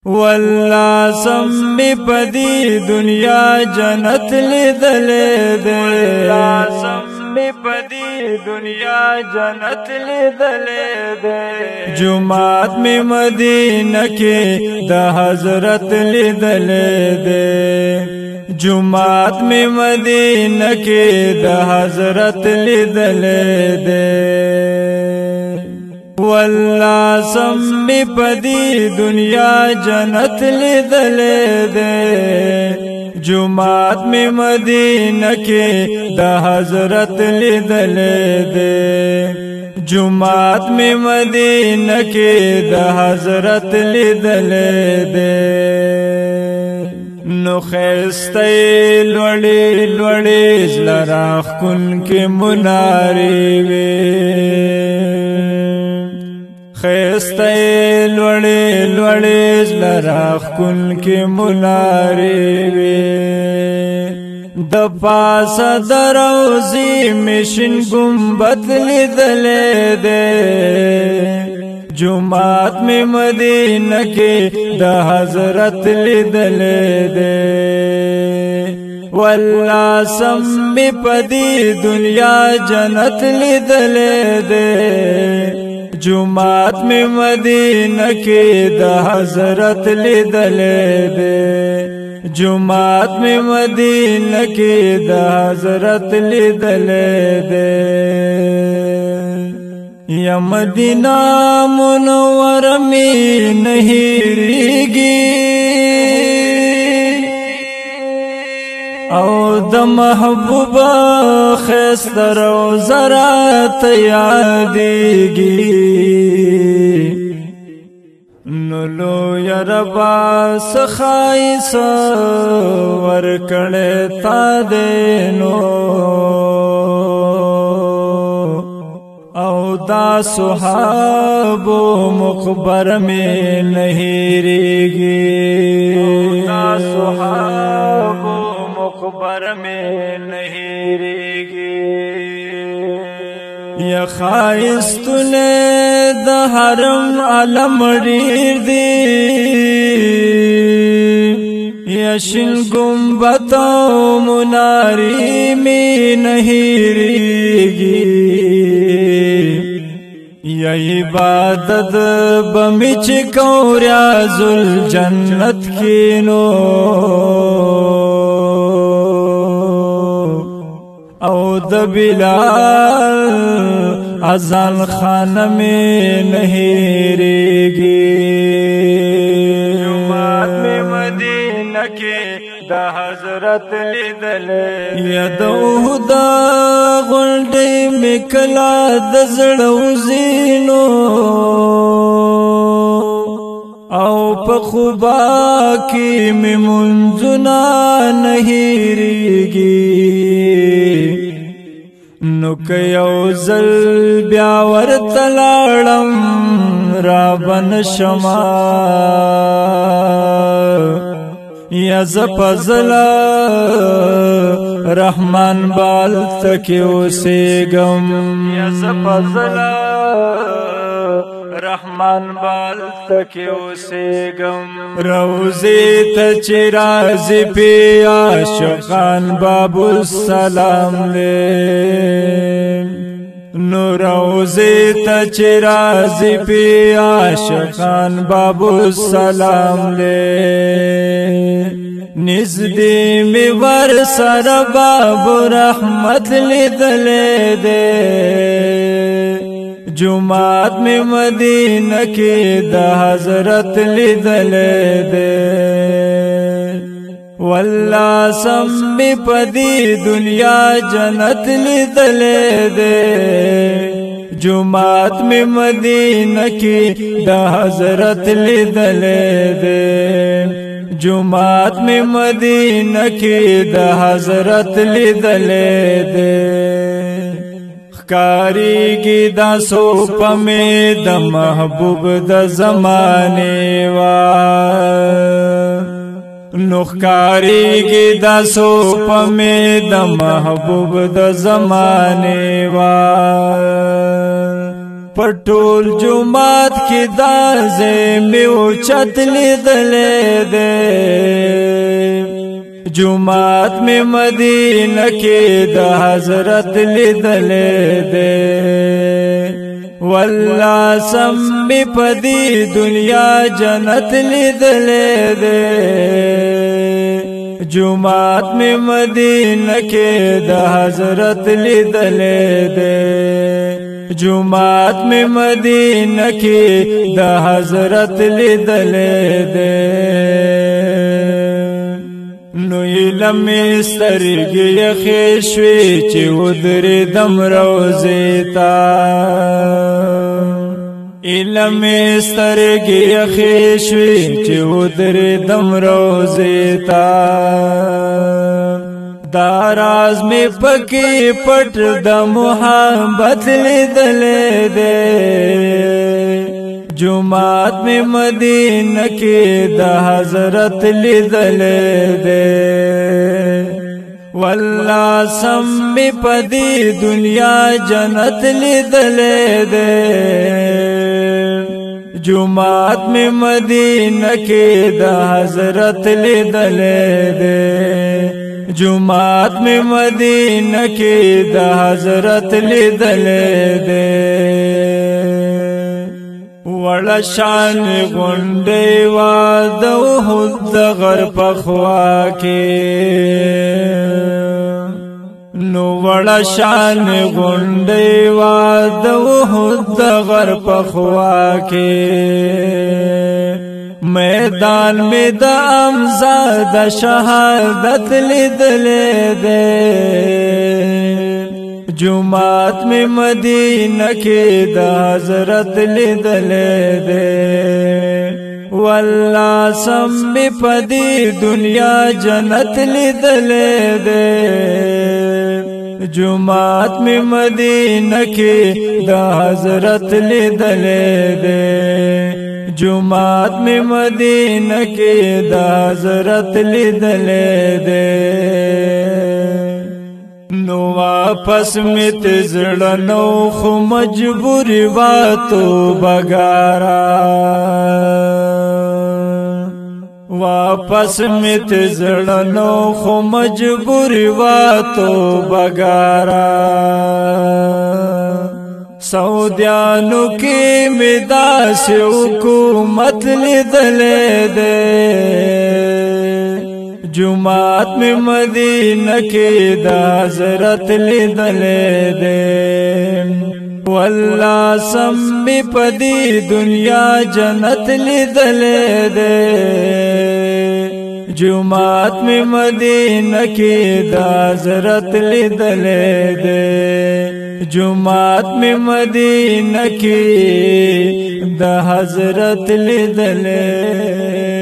والله سم می پدی دنیا جنت لیدلې ده، والله سم می پدی دنیا جنت لیدلې ده۔ جمعات می مدینه کې د حضرت لیدلې ده، جمعات می مدینه کې د حضرت لیدلې ده۔ والله سم می پدی دنیا جنت لیدلې ده، جمعات می مدینه کې د حضرت لیدلې ده، جمعات می مدینه کې د حضرت لیدلې ده۔ نو خسته لوړې لوړې زلراخ کن کې منارې وي، خسته لوړې لوړې زلراخ کن کې منارې وي۔ د پاسه دروزی مشن گنبد لیدلې ده، جمعات می مدینه کې د حضرت لیدلې ده۔ والله سم می پدی دنیا جنت لیدلې ده، جمعات می مدینه کې د حضرت لیدلې ده، جمعات می مدینه کې د حضرت لیدلې ده۔ یا مدینہ منور می نهیریږي، او د محبوبا خستر او زرات یادېږي۔ نو لو ربا سخایس ورکړې تا دینو، او دا صحابو مخبر می نهیریږي، دا صحابو مخبر می نهیریږي۔ یا خایستونه د حرم علم ډیر دی، یا شین گنبد او مناری می نهیریږي۔ یا عبادت بمی چې کوریا ذل جنت کینو، او د بلال اذان خان می نهیریږي۔ جمعات می مدینه کې د حضرت لیدلې، یدو دا غونډې می کلا د زړه وزینو، او په خوبا کې می منځونه نهیریږي۔ نو که یو ځل بیا ورته لاړم را بن شما، یا ز فضل رحمان بال تکي اوسېګم، یا ز فضل رحمان بال تکي اوسېګم۔ روزي ته چې راځي پی عاشقان باب السلام له، نو روزي ته چې راځي پی عاشقان باب السلام له، نزدې می ور سره باب رحمت لیدلې ده، جمعات می مدینه کې د حضرت لیدلې ده۔ والله سم می پدی دنیا جنت لیدلې ده، جمعات می مدینه کې د حضرت لیدلې ده، جمعات می مدینه کې د حضرت لیدلې ده۔ ښکاریږي دا سوپ می د محبوب د زمانه وا، نو ښکاریږي دا سوپ می د محبوب د زمانه وا۔ پټول جمعات کې دا زمي او چت لیدلې ده. جمعات می مدینه کې د حضرت لیدلې ده. والله سم می پدی دنیا جنت لیدلې ده. جمعات می مدینه کې د حضرت لیدلې ده. جمعات می مدینه کې د حضرت لیدلې ده. نو علم سترګې یخې شوې چې ودرې دم روزې تا. علم سترګې یخې شوې چې ودرې دم روزې تا. دا راز می پکې پټ د محبت لیدلې ده. جمعات می مدینه کې د حضرت لیدلې ده. والله سم می پدی دنیا جنت لیدلې ده. جمعات می مدینه کې د حضرت لیدلې ده. جمعات می مدینه کې د حضرت لیدلې ده. وړه شان غونډې وا د احد د غر په خوا کې. نو وړه شان غونډې وا د احد د غر په خوا کې. میدان می د امزا د شهادت لیدلې ده. جمعات می مدینه کې د حضرت لیدلې ده. والله سم می پدی دنیا جنت لیدلې ده. جمعات می مدینه کې د حضرت لیدلې ده. جمعات می مدینه کې د حضرت لیدلې ده. نو واپس می تزړه نو خو مجبوری واتو بګارا. واپس می تزړه نو خو مجبوری واتو بګارا. سعودیانو کې می داسې حکومت لیدلې ده. جمعات می مدینه کې د حضرت لیدلې ده. والله سم می پدی دنیا جنت لیدلې ده. جمعات می مدینه کې د حضرت لیدلې ده. جمعات می مدینه کې د حضرت لیدلې.